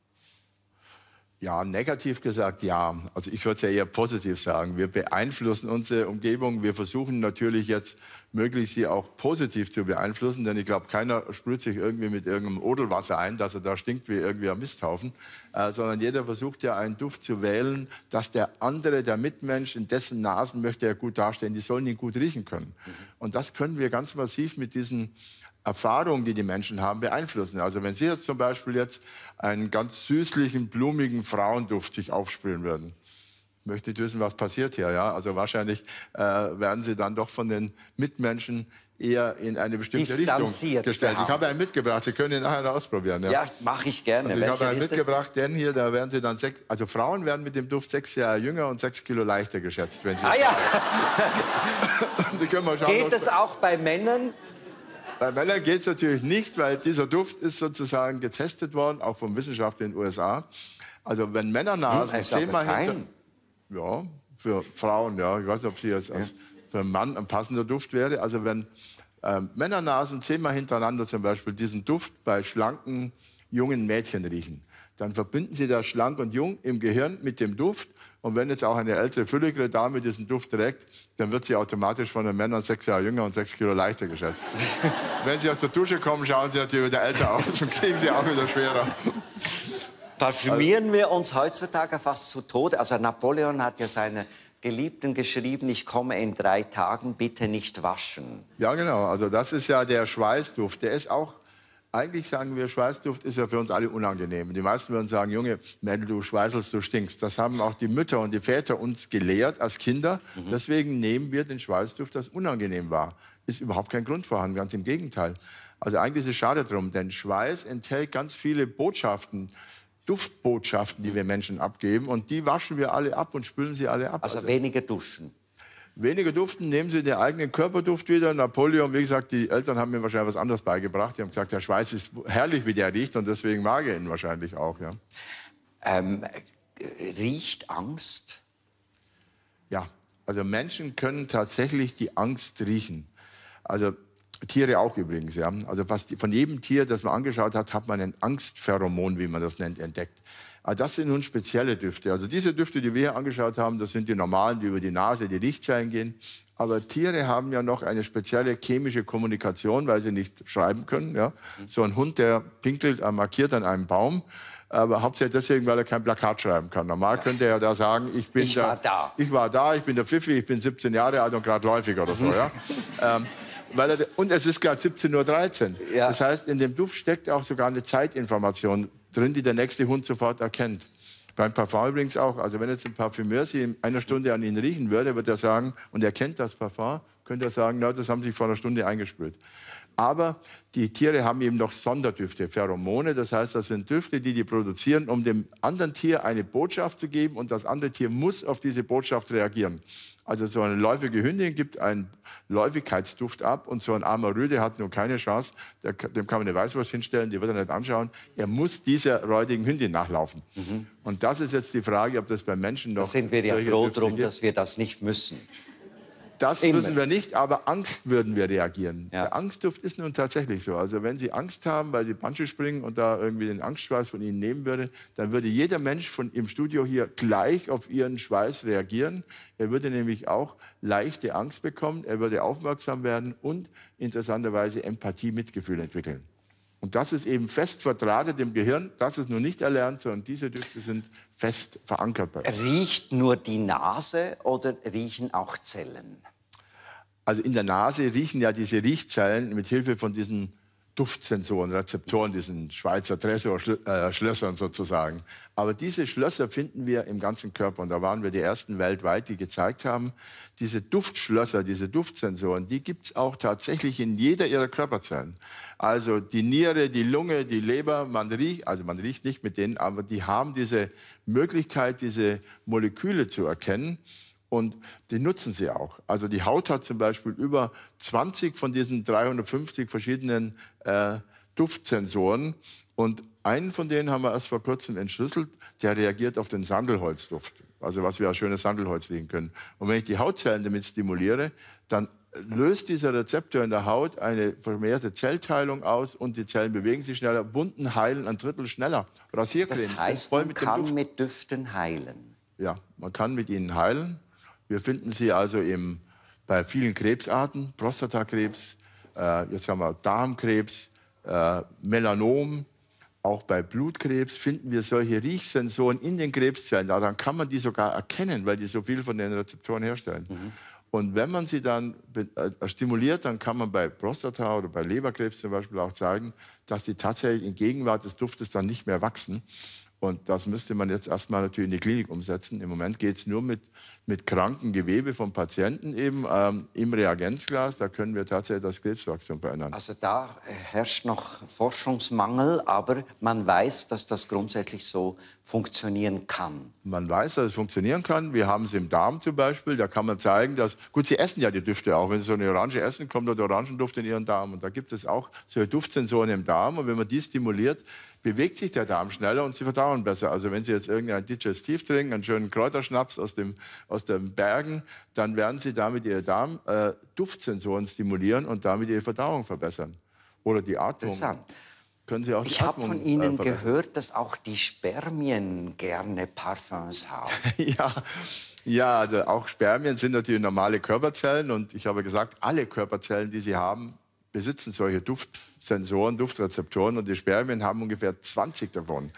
Ja, negativ gesagt, ja. Also ich würde es ja eher positiv sagen. Wir beeinflussen unsere Umgebung. Wir versuchen natürlich jetzt möglichst sie auch positiv zu beeinflussen, denn ich glaube, keiner sprüht sich irgendwie mit irgendeinem Odelwasser ein, dass er da stinkt wie irgendwie ein Misthaufen, sondern jeder versucht ja einen Duft zu wählen, dass der andere, der Mitmensch, in dessen Nasen möchte er gut dastehen, die sollen ihn gut riechen können. Und das können wir ganz massiv mit diesen Erfahrungen, die die Menschen haben, beeinflussen. Also wenn Sie jetzt zum Beispiel jetzt einen ganz süßlichen, blumigen Frauenduft sich aufsprühen würden, möchte ich wissen, was passiert hier. Ja? Also wahrscheinlich werden Sie dann doch von den Mitmenschen eher in eine bestimmte Richtung gestellt. Ich habe einen mitgebracht, Sie können ihn nachher ausprobieren. Ja, ja, mache ich gerne. Also ich habe einen mitgebracht, den hier, da werden Sie dann also Frauen werden mit dem Duft 6 Jahre jünger und 6 Kilo leichter geschätzt. Wenn Sie ja. Sie können mal schauen, geht es auch bei Männern? Bei Männern geht es natürlich nicht, weil dieser Duft ist sozusagen getestet worden, auch von Wissenschaftlern in den USA. Also wenn Männernasen 10-mal hinter... Ja, für Frauen, ja. Ich weiß nicht, ob sie jetzt für einen Mann ein passender Duft wäre. Also wenn Männernasen 10-mal hintereinander zum Beispiel diesen Duft bei schlanken, jungen Mädchen riechen, dann verbinden sie das schlank und jung im Gehirn mit dem Duft. Und wenn jetzt auch eine ältere, fülligere Dame diesen Duft trägt, dann wird sie automatisch von den Männern 6 Jahre jünger und 6 Kilo leichter geschätzt. Wenn sie aus der Dusche kommen, schauen sie natürlich wieder älter aus und kriegen sie auch wieder schwerer. Parfümieren wir uns heutzutage fast zu Tode? Also Napoleon hat ja seine Geliebten geschrieben, ich komme in 3 Tagen, bitte nicht waschen. Ja, genau. Also das ist ja der Schweißduft. Der ist auch... Eigentlich sagen wir, Schweißduft ist ja für uns alle unangenehm. Die meisten würden sagen, Junge, wenn du schweißelst, du stinkst. Das haben auch die Mütter und die Väter uns gelehrt als Kinder. Deswegen nehmen wir den Schweißduft, das unangenehm war. Ist überhaupt kein Grund vorhanden, ganz im Gegenteil. Also eigentlich ist es schade drum, denn Schweiß enthält ganz viele Botschaften, Duftbotschaften, die wir Menschen abgeben. Und die waschen wir alle ab und spülen sie alle ab. Also weniger duschen. Weniger duften, nehmen Sie den eigenen Körperduft wieder. Napoleon, wie gesagt, die Eltern haben mir wahrscheinlich was anderes beigebracht. Die haben gesagt, der Schweiß ist herrlich, wie der riecht, und deswegen mag er ihn wahrscheinlich auch. Ja. Riecht Angst? Ja, also Menschen können tatsächlich die Angst riechen. Also Tiere auch übrigens. Ja. Also fast von jedem Tier, das man angeschaut hat, hat man ein Angstpheromon, wie man das nennt, entdeckt. Aber das sind nun spezielle Düfte. Also diese Düfte, die wir hier angeschaut haben, das sind die normalen, die über die Nase, die Lichtzellen gehen. Aber Tiere haben ja noch eine spezielle chemische Kommunikation, weil sie nicht schreiben können. Ja? So ein Hund, der pinkelt, markiert an einem Baum, aber hauptsächlich deswegen, weil er kein Plakat schreiben kann. Normal könnte er da sagen, ich war da, ich bin der Pfiffi, ich bin 17 Jahre alt und gerade läufig oder so. Ja? Und es ist gerade 17:13 Uhr. Ja. Das heißt, in dem Duft steckt auch sogar eine Zeitinformation drin, die der nächste Hund sofort erkennt. Beim Parfum übrigens auch. Also wenn jetzt ein Parfümeur Sie in einer Stunde an ihn riechen würde, würde er sagen, und er kennt das Parfum, könnte er sagen, na, das haben Sie vor einer Stunde eingesprüht. Aber die Tiere haben eben noch Sonderdüfte, Pheromone. Das heißt, das sind Düfte, die produzieren, um dem anderen Tier eine Botschaft zu geben. Und das andere Tier muss auf diese Botschaft reagieren. Also so eine läufige Hündin gibt einen Läufigkeitsduft ab. Und so ein armer Rüde hat nun keine Chance. Dem kann man eine Weißwurst hinstellen, die wird er nicht anschauen. Er muss dieser räudigen Hündin nachlaufen. Und das ist jetzt die Frage, ob das bei Menschen noch... Da sind wir ja froh drum, dass wir das nicht müssen. Das müssen wir nicht, aber Angst würden wir reagieren. Ja. Der Angstduft ist nun tatsächlich so. Also wenn Sie Angst haben, weil Sie Bungee springen und da irgendwie den Angstschweiß von Ihnen nehmen würde, dann würde jeder Mensch im Studio hier gleich auf Ihren Schweiß reagieren. Er würde nämlich auch leichte Angst bekommen, er würde aufmerksam werden und interessanterweise Empathie, Mitgefühl entwickeln. Und das ist eben fest verdrahtet im Gehirn. Das ist nur nicht erlernt, sondern diese Düfte sind fest verankert bei uns. Riecht nur die Nase oder riechen auch Zellen? Also in der Nase riechen ja diese Riechzellen mit Hilfe von diesen Duftsensoren, Rezeptoren, diesen Schweizer Tresor-Schlössern sozusagen. Aber diese Schlösser finden wir im ganzen Körper. Und da waren wir die ersten weltweit, die gezeigt haben, diese Duftschlösser, diese Duftsensoren, die gibt es auch tatsächlich in jeder ihrer Körperzellen. Also die Niere, die Lunge, die Leber, man riecht nicht mit denen, aber die haben diese Möglichkeit, diese Moleküle zu erkennen. Und die nutzen sie auch. Also die Haut hat zum Beispiel über 20 von diesen 350 verschiedenen Duftsensoren. Und einen von denen haben wir erst vor kurzem entschlüsselt, der reagiert auf den Sandelholzduft. Also was wir als schönes Sandelholz riechen können. Und wenn ich die Hautzellen damit stimuliere, dann löst dieser Rezeptor in der Haut eine vermehrte Zellteilung aus und die Zellen bewegen sich schneller. Wunden heilen ein Drittel schneller. Rasiercremes das heißt, man kann mit Düften heilen? Ja, man kann mit ihnen heilen. Wir finden sie also bei vielen Krebsarten, Prostatakrebs, jetzt haben wir Darmkrebs, Melanom, auch bei Blutkrebs finden wir solche Riechsensoren in den Krebszellen. Daran kann man die sogar erkennen, weil die so viel von den Rezeptoren herstellen. Und wenn man sie dann stimuliert, dann kann man bei Prostata oder bei Leberkrebs zum Beispiel auch zeigen, dass die tatsächlich in Gegenwart des Duftes dann nicht mehr wachsen. Und das müsste man jetzt erstmal natürlich in die Klinik umsetzen. Im Moment geht es nur mit kranken Gewebe vom Patienten eben im Reagenzglas. Da können wir tatsächlich das Krebswachstum verändern. Also da herrscht noch Forschungsmangel, aber man weiß, dass das grundsätzlich so funktionieren kann. Man weiß, dass es funktionieren kann. Wir haben es im Darm zum Beispiel. Da kann man zeigen, dass... Gut, Sie essen ja die Düfte auch. Wenn Sie so eine Orange essen, kommt der Orangenduft in Ihren Darm. Und da gibt es auch solche Duftsensoren im Darm. Und wenn man die stimuliert, bewegt sich der Darm schneller und Sie verdauen besser. Also wenn Sie jetzt irgendein Digestiv trinken, einen schönen Kräuterschnaps aus den Bergen, dann werden Sie damit Ihre Darm-Duftsensoren stimulieren und damit Ihre Verdauung verbessern. Oder die Atmung. Interessant. Können Sie auch ich habe von Ihnen gehört, dass auch die Spermien gerne Parfums haben. Ja, also auch Spermien sind natürlich normale Körperzellen. Und ich habe gesagt, alle Körperzellen, die Sie haben, besitzen solche Duftsensoren, Duftrezeptoren. Und die Spermien haben ungefähr 20 davon.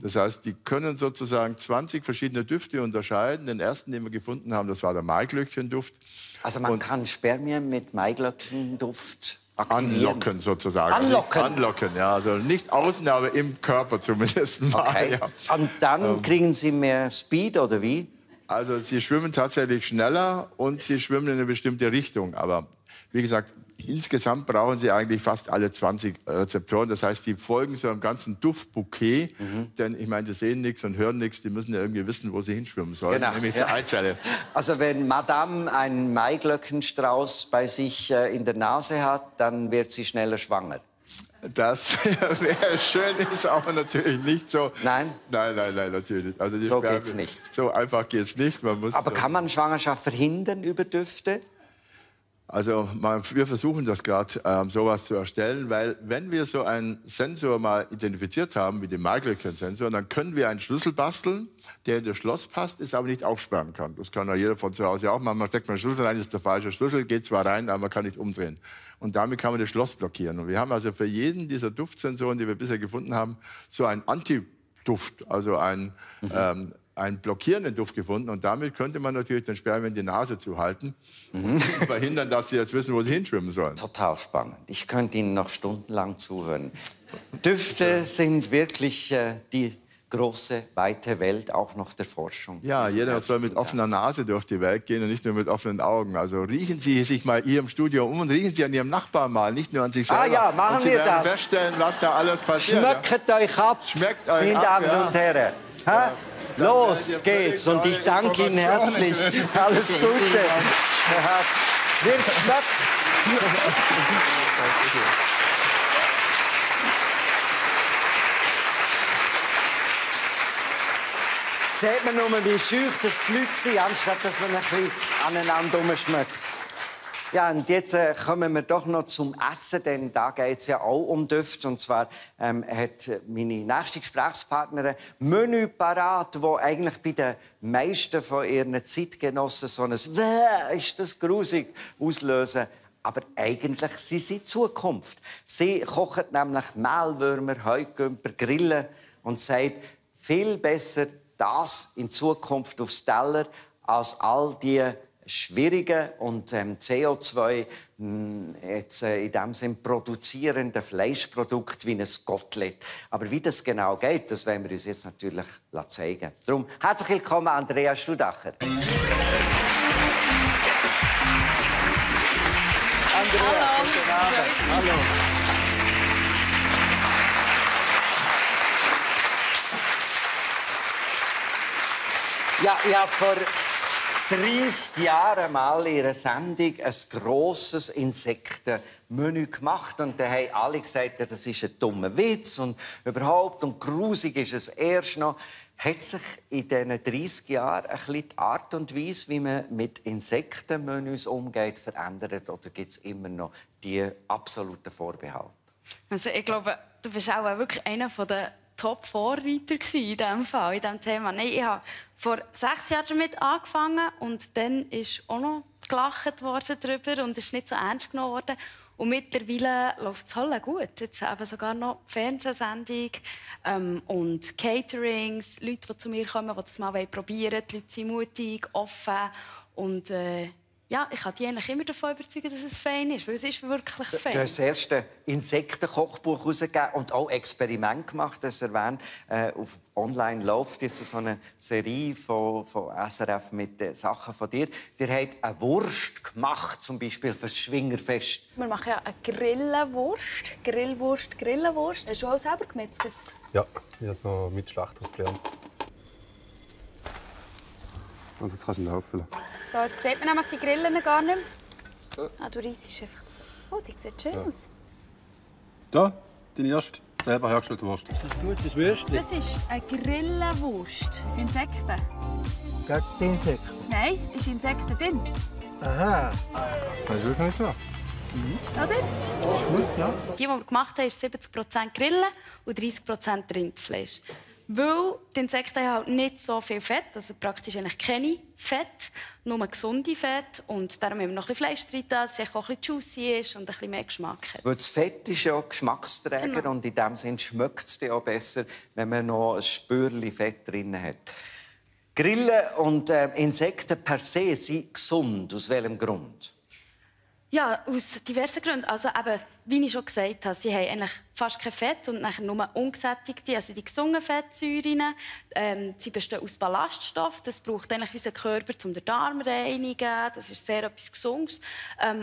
Das heißt, die können sozusagen 20 verschiedene Düfte unterscheiden. Den ersten, den wir gefunden haben, das war der Maiglöckchenduft. Also man kann Spermien mit Maiglöckchenduft anlocken sozusagen. Anlocken, ja. Also nicht außen, aber im Körper zumindest mal. Okay. Ja. Und dann kriegen Sie mehr Speed, oder wie? Also Sie schwimmen tatsächlich schneller und Sie schwimmen in eine bestimmte Richtung. Aber wie gesagt, insgesamt brauchen Sie eigentlich fast alle 20 Rezeptoren. Das heißt, die folgen so einem ganzen Duftbouquet. Denn ich meine, sie sehen nichts und hören nichts. Die müssen ja irgendwie wissen, wo sie hinschwimmen sollen, genau, nämlich zur Eizelle. Also wenn Madame einen Maiglöckenstrauß bei sich in der Nase hat, dann wird sie schneller schwanger. Das wäre schön, ist aber natürlich nicht so. Nein? Nein, natürlich. Also so geht's nicht. So einfach geht's nicht. Man muss aber kann man Schwangerschaft verhindern über Düfte? Also wir versuchen das gerade, sowas zu erstellen, weil wenn wir so einen Sensor mal identifiziert haben, wie den Maiglöckchen-Sensor, dann können wir einen Schlüssel basteln, der in das Schloss passt, ist aber nicht aufsperren kann. Das kann ja jeder von zu Hause auch machen. Man steckt mal einen Schlüssel rein, ist der falsche Schlüssel, geht zwar rein, aber man kann nicht umdrehen. Und damit kann man das Schloss blockieren. Und wir haben also für jeden dieser Duftsensoren, die wir bisher gefunden haben, so einen Antiduft, also einen blockierenden Duft gefunden. Und damit könnte man natürlich den Spermien die Nase zuhalten und verhindern, dass sie jetzt wissen, wo sie hinschwimmen sollen. Total spannend. Ich könnte Ihnen noch stundenlang zuhören. Düfte sind wirklich die große, weite Welt, auch noch der Forschung. Ja, jeder soll mit offener Nase durch die Welt gehen und nicht nur mit offenen Augen. Also riechen Sie sich mal hier im Studio um und riechen Sie an Ihrem Nachbarn mal, nicht nur an sich selber. Ah ja, machen und Sie wir werden das. feststellen, was da alles passiert. Schmeckt euch ab, Schmeckt euch meine ab, Damen und Herren. Ja. Los geht's und ich danke Ihnen herzlich. Alles Gute. Wird geschmeckt. Sieht man nur, wie schüch das die Leute sind, anstatt dass man ein bisschen aneinander rumschmeckt. Ja, und jetzt kommen wir doch noch zum Essen, denn da geht es ja auch um Düfte. Und zwar hat meine nächste Gesprächspartnerin ein Menü parat, das eigentlich bei den meisten von ihren Zeitgenossen so ein «Ist das grusig» auslösen. Aber eigentlich sind sie Zukunft. Sie kochen nämlich Mehlwürmer, Heugümper, Grillen und sagt, viel besser das in Zukunft aufs Teller als all die schwierigen und CO2 jetzt, in dem Sinn produzierenden Fleischprodukt wie ein Kotelett. Aber wie das genau geht, das werden wir uns jetzt natürlich zeigen. Darum herzlich willkommen, Andrea Studacher. Andrea, guten Abend. Hallo. Ja, ich habe vor 30 Jahren mal in einer Sendung ein grosses Insektenmenü gemacht. Und da haben alle gesagt, das ist ein dummer Witz und überhaupt. Und grusig ist es erst noch. Hat sich in diesen 30 Jahren ein bisschen die Art und Weise, wie man mit Insektenmenüs umgeht, verändert? Oder gibt es immer noch die absoluten Vorbehalte? Also ich glaube, du bist auch wirklich einer der Top-Vorreiter in diesem Fall, in diesem Thema. Nein, ich habe vor 6 Jahren damit angefangen und dann ist auch noch gelacht worden darüber und ist nicht so ernst genommen worden. Und mittlerweile läuft es alle gut. Jetzt eben sogar noch Fernsehsendung und Caterings, Leute, die zu mir kommen, die das mal probieren wollen. Die Leute sind mutig, offen und ja, ich kann die eigentlich immer davon überzeugen, dass es fein ist, weil es ist wirklich fein. Du hast das erste Insektenkochbuch herausgegeben und auch Experiment gemacht, das erwähnt. Auf online läuft jetzt so eine Serie von SRF mit Sachen von dir. Ihr habt eine Wurst gemacht, zum Beispiel für das Schwingerfest. Wir machen ja eine Grillwurst. Grillwurst. Hast du auch selber gemetzelt? Ja, ich habe noch mit Schlachthof gelernt. Also jetzt kannst du ihn auffüllen. So, jetzt sieht man nämlich die Grillen gar nicht mehr. Ah, du reissest einfach so. Oh, die sieht schön aus. Da, deine erste selber hergestellte Wurst. Das ist gutes Würstchen. Das ist eine Grillenwurst. Das sind Insekten. Gegen die Insekten? Nein, ist Insekten drin. Aha. Das ist wirklich nicht so. Oder? Das ist gut, ja. Die wir gemacht haben, ist 70% Grillen und 30% Rindfleisch. Weil die Insekten haben halt nicht so viel Fett, also praktisch eigentlich keine Fett, nur gesunde Fett. Und darum haben wir noch ein bisschen Fleisch drin, dass es auch ein bisschen juicy ist und ein bisschen mehr Geschmack hat. Weil das Fett ist ja Geschmacksträger und in dem Sinn schmeckt es auch besser, wenn man noch ein Spürchen Fett drin hat. Grillen und Insekten per se sind gesund. Aus welchem Grund? Ja, aus diversen Gründen. Also eben, wie ich schon gesagt habe, sie haben eigentlich fast kein Fett und nachher nur ungesättigte, also die gesunden Fettsäuren. Sie bestehen aus Ballaststoffen. Das braucht eigentlich unser Körper, um den Darm zu reinigen. Das ist sehr etwas Gesundes.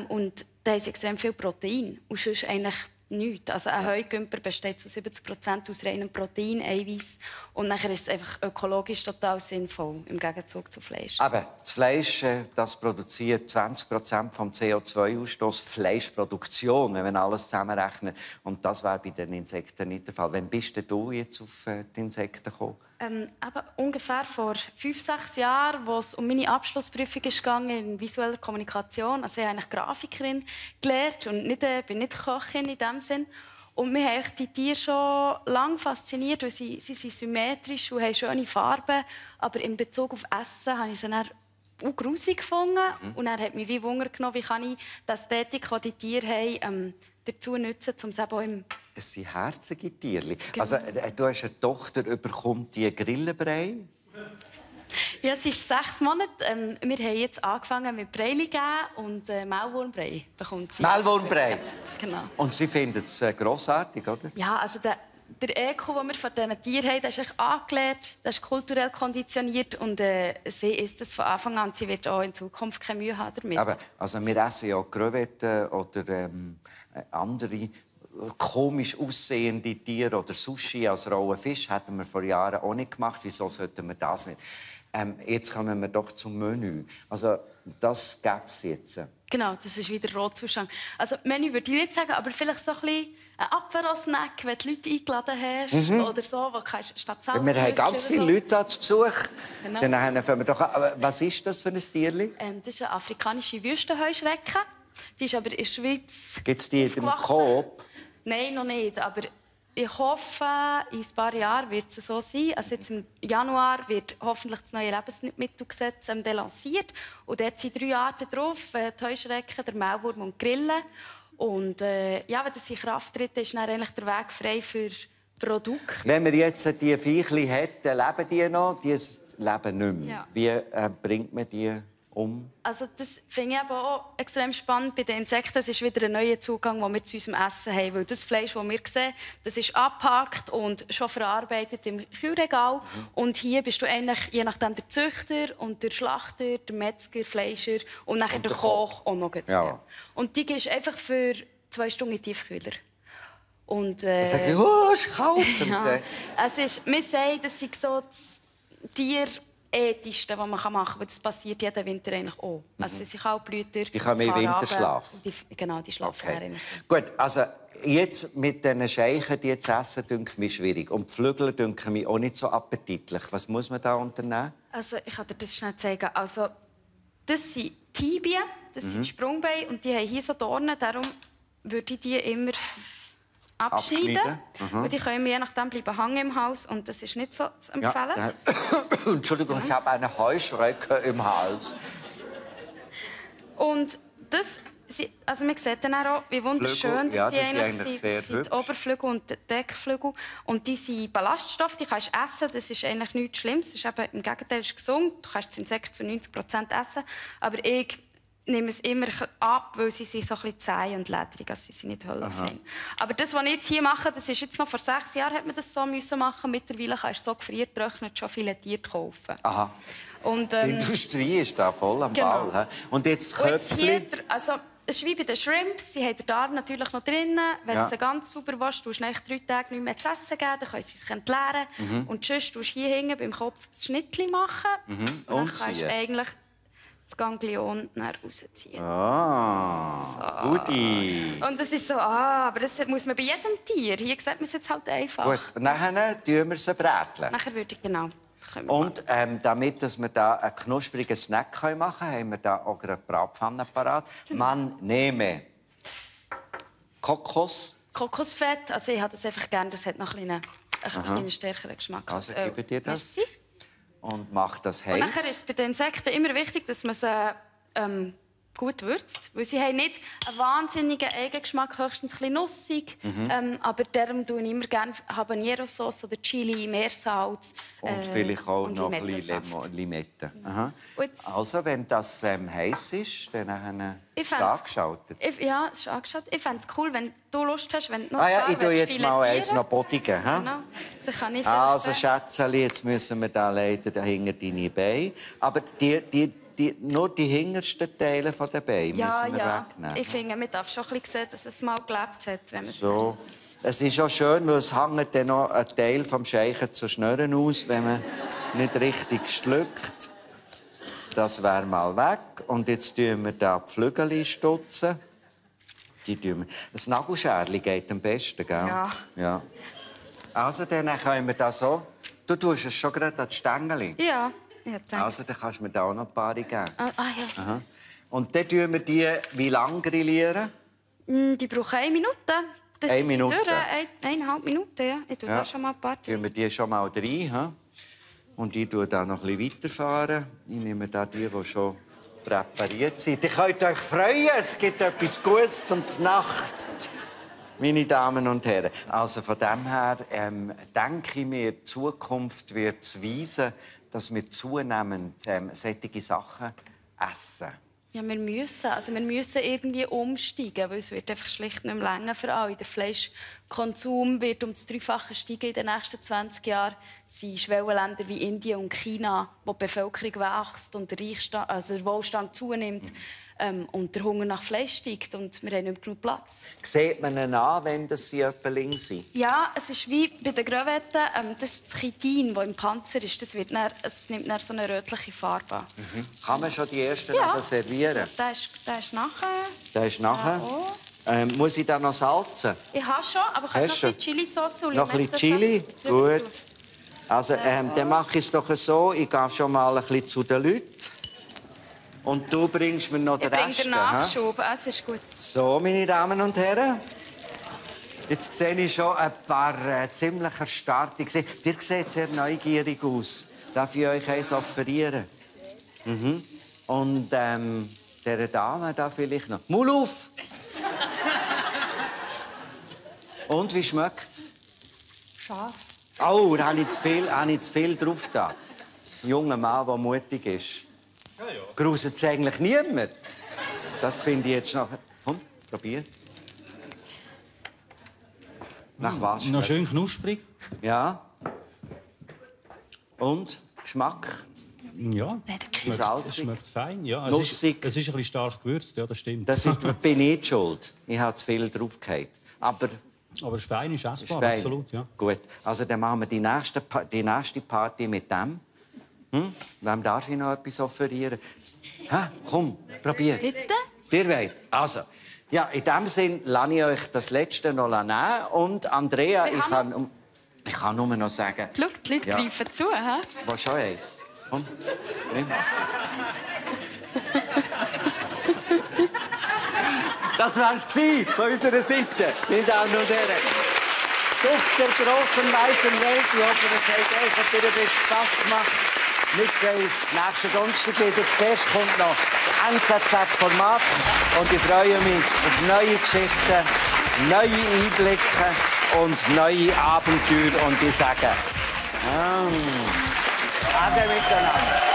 Und da haben sie extrem viel Protein. Und sonst eigentlich nichts. Also ein Heugümper besteht zu 70% aus reinem Protein, Eiweiß. Und nachher ist es einfach ökologisch total sinnvoll, im Gegenzug zu Fleisch. Aber das Fleisch das produziert 20% vom CO2-Ausstoß. Fleischproduktion, wenn man alles zusammenrechnet. Und das wäre bei den Insekten nicht der Fall. Wann bist du jetzt auf die Insekten gekommen? Eben ungefähr vor 5-6 Jahren, wo es um meine Abschlussprüfung ging in visueller Kommunikation. Also ich habe eigentlich Grafikerin gelernt und bin nicht Köchin in dem Sinn. Und mich haben die Tiere schon lange fasziniert, weil sie sind symmetrisch und haben schöne Farben. Aber in Bezug auf Essen habe ich sie dann auch grusig gefunden. Und dann hat mich wie Wunder genommen, wie kann ich die Ästhetik, die die Tiere haben, dazu nutzen, um es eben auch im... Es sind herzige Tierchen. Genau. Also, du hast eine Tochter, bekommt die Grillenbrei? Ja, es ist 6 Monate. Wir haben jetzt angefangen mit Breili geben und Maulwurmbrei bekommt sie. Maulwurmbrei? Genau. Und sie findet es grossartig, oder? Ja, also der Eko, den wir von diesen Tieren haben, der ist angelehrt, der ist kulturell konditioniert und sie isst das von Anfang an. Sie wird auch in Zukunft keine Mühe haben damit. Aber, also wir essen ja Crevetten oder andere komisch aussehende Tiere oder Sushi als rohen Fisch. Hätten wir vor Jahren auch nicht gemacht. Wieso sollten wir das nicht? Jetzt kommen wir doch zum Menü. Also das gäbe es jetzt. Genau, das ist wieder Rotzustand. Also Menü würde ich nicht sagen, aber vielleicht so ein bisschen ein Apéro-Snack, wenn du Leute eingeladen hast oder so, wo kannst statt Salz. Wir haben ganz viele Leute zu Besuch. Genau. Dann fangen wir doch an. Aber was ist das für ein Tierli? Das ist eine afrikanische Wüstenheuschrecke. Die ist aber in der Schweiz. Gibt es die in dem Coop? Nein, noch nicht. Aber ich hoffe, in ein paar Jahren wird es so sein. Also jetzt im Januar wird hoffentlich das neue Lebensmittelgesetz lanciert. Und dort sind 3 Arten drauf: die Heuschrecke, der Maulwurm und die Grille. Und ja, wenn das in Kraft tritt, ist dann eigentlich der Weg frei für Produkte. Wenn man jetzt die Viechli hat, leben die noch? Die leben nicht mehr. Ja. Wie bringt man die Also das finde ich aber auch extrem spannend bei den Insekten. Es ist wieder ein neuer Zugang, den wir zu unserem Essen haben. Weil das Fleisch, das wir sehen, das ist abgepackt und schon verarbeitet im Kühlregal. Und hier bist du eigentlich, je nachdem, der Züchter und der Schlachter, der Metzger, Fleischer und nachher der Koch auch noch. Ja. Und die gehst einfach für 2 Stunden in den Tiefkühler. Und, Sagen sie, oh, es ist kalt. ja, wir sagen, das sind so das Tierethischste, was man machen kann. Das passiert jeden Winter eigentlich auch. Also, sie sind Kaltblüter. Die kommen im Winterschlaf. Genau, die schlafen Okay. okay. Gut, also jetzt mit diesen Scheichen, die zu essen, dünkt mich schwierig. Und die Flügel dünken mich auch nicht so appetitlich. Was muss man da unternehmen? Also, ich kann dir das schnell zeigen. Also, das sind Tibien, das sind Sprungbeine und die haben hier so Dornen. Darum würde ich die immer abschneiden. Und die können je nachdem bleiben hängen im Haus und das ist nicht so zu empfehlen. Ja, Entschuldigung, ich habe eine Heuschrecke im Hals. Und das, also man sieht dann auch, wie wunderschön Flügel, ja, die das sind eigentlich eigentlich sind. sehr Das sind hübsch. die Oberflügel und die Deckflügel. Und die sind Ballaststoffe, die kannst du essen. Das ist eigentlich nichts Schlimmes. Das ist eben, im Gegenteil, ist gesund. Du kannst das Insekt zu 90% essen. Aber ich nehme es immer ab, weil sie sind so ein bisschen zäh und ledrig. Also sie sind nicht höllenfein. Aber das, was ich jetzt hier mache, das ist jetzt noch vor 6 Jahren hat man das so müssen machen. Mittlerweile kannst du so gefriertrocknet schon filetiert kaufen. Aha. Und, Die Industrie ist da voll am genau. Ball. He? Und jetzt und jetzt hier, Köpfli. also, es ist wie bei den Shrimps. Sie haben den Darm natürlich noch drin. Wenn Ja. du sie ganz sauber waschst, tust du nach 3 Tagen nicht mehr zu essen geben. Dann können sie sich entleeren. Und sonst tust du hier hinten beim Kopf das Schnittchen machen. Und dann kannst du ziehen. eigentlich das Ganglion dann rausziehen. Ah, Gudi. Und das ist so, aber das muss man bei jedem Tier. Hier sieht man es jetzt halt einfach. Gut, und dann tun wir sie bräteln. Nachher würde ich genau. können wir Und damit dass wir da einen knusprigen Snack machen können, haben wir da auch gerade Bratpfanne parat. Man nehme Kokos. Kokosfett, also ich habe das einfach gerne, das hat noch einen kleinen stärkeren Geschmack. Also als Öl. gebe dir das. Merci. Und macht das Und nachher ist heiß. es bei den Insekten immer wichtig, dass man sie gut würzt. Weil sie haben nicht einen wahnsinnigen Eigengeschmack, höchstens ein bisschen nussig. Aber darum tue ich immer gerne Habanero-Sauce oder Chili, Meersalz. Und vielleicht auch und noch ein bisschen Limettensaft. Limette. Aha. Und jetzt- Also, wenn das heiß ist, dann Ich ist es fänd's- angeschaltet. Ja, es ist angeschaut. Ich fände es cool, wenn du Lust hast, wenn du noch Ah ja, Farbe ich tue willst, jetzt mal eins filetieren. noch bodigen. He? Genau. Dann kann ich Also, vielleicht, Schätzeli, jetzt müssen wir da leider dahinter deine Beine. Aber nur die hintersten Teile der Beine ja, müssen wir ja. wegnehmen. Ich finde, man darf schon ein bisschen sehen, dass es mal gelebt hat, wenn man es So. Es ist auch schön, weil es hängt dann noch ein Teil vom Scheichen zu Schnurren aus, wenn man nicht richtig schluckt. Das wäre mal weg. Und jetzt tun wir da die Flügel stutzen. Die tun wir. Das Nagelscherli geht am besten, gell? Ja. Ja. Also, dann können wir das so. Du tust es schon gerade an die Stängel. Ja, ich denke. Also, dann kannst du mir da auch noch ein paar geben. Ja. Aha. Und dann tun wir die wie lange grillieren? Die brauchen 1 Minute. Das 1 ist sie Minute? durch. 1,5 Minuten, ja. Ich tue Ja. da schon mal ein paar Tun wir die schon mal rein. He? Und ich tue da noch ein bisschen weiterfahren. Ich nehme da die schon präpariert sind. Ihr könnt euch freuen, es gibt etwas Gutes zum Nacht. Meine Damen und Herren. Also von dem her denke ich mir, die Zukunft wird es weisen, dass wir zunehmend solche Sachen essen. Ja, wir müssen irgendwie umsteigen, weil es wird einfach schlicht nicht mehr länger für alle. Der Fleischkonsum wird um das 3-fache steigen in den nächsten 20 Jahren. Es sind Schwellenländer wie Indien und China, wo die Bevölkerung wächst und der Wohlstand zunimmt und der Hunger nach Fleisch steigt und wir haben nicht mehr genug Platz. Sieht man ihnen an, wenn das sie Öppeling sind? Ja, es ist wie bei den Crevetten, das ist das Chitin, das im Panzer ist. Es nimmt dann so eine rötliche Farbe an. Kann man schon die ersten Ja. nachher servieren? Der ist nachher. Das ist nachher. Ja, Muss ich da noch salzen? Ich habe schon, aber kannst Hast noch du? ein bisschen Chilisauce und Noch ein bisschen Chili? Limettensaft Gut. Also, dann mache ich es doch so, ich gehe schon mal ein bisschen zu den Leuten. Und du bringst mir noch Ich den bringe Rest. den Nachschub, es ist gut. So, meine Damen und Herren. Jetzt sehe ich schon ein paar ziemlich erstarrte Gesichter. Ihr seht sehr neugierig aus. Darf ich euch eins offerieren? Und dieser Dame da vielleicht noch. Maul auf! Und wie schmeckt's? Scharf. Oh, da habe ich zu viel drauf da. Ein junger Mann, der mutig ist. Gruselt es eigentlich niemand? Das finde ich jetzt noch... Komm, probier. Nach was? Noch schön knusprig. Ja. Und? Geschmack? Ja, Salzig? es schmeckt fein. Ja, Nussig? Es ist ein bisschen stark gewürzt, ja, das stimmt. Das ist, bin ich schuld. Ich habe zu viel draufgehauen. Aber es ist fein, ist essbar, fein. absolut. Ja. Gut, also dann machen wir die nächste Party mit dem. Wem darf ich noch etwas offerieren? Ha? Komm, probier. Bitte? Dir wollt. Also, ja, in dem Sinn lasse ich euch das Letzte noch nehmen. Und Andrea, ich kann nur noch sagen... Schau, die Leute greifen zu. He? Was schon eins? Komm, nimm. Das wär's von unserer Seite, meine Damen und Herren. Auf der grossen, weiten Welt. Ich hoffe, es hat euch ein bisschen Spass gemacht. Wir sehen uns nächsten Donnerstag wieder. Zuerst kommt noch das NZZ-Format. Und ich freue mich auf neue Geschichten, neue Einblicke und neue Abenteuer. Und ich sage, Ade miteinander.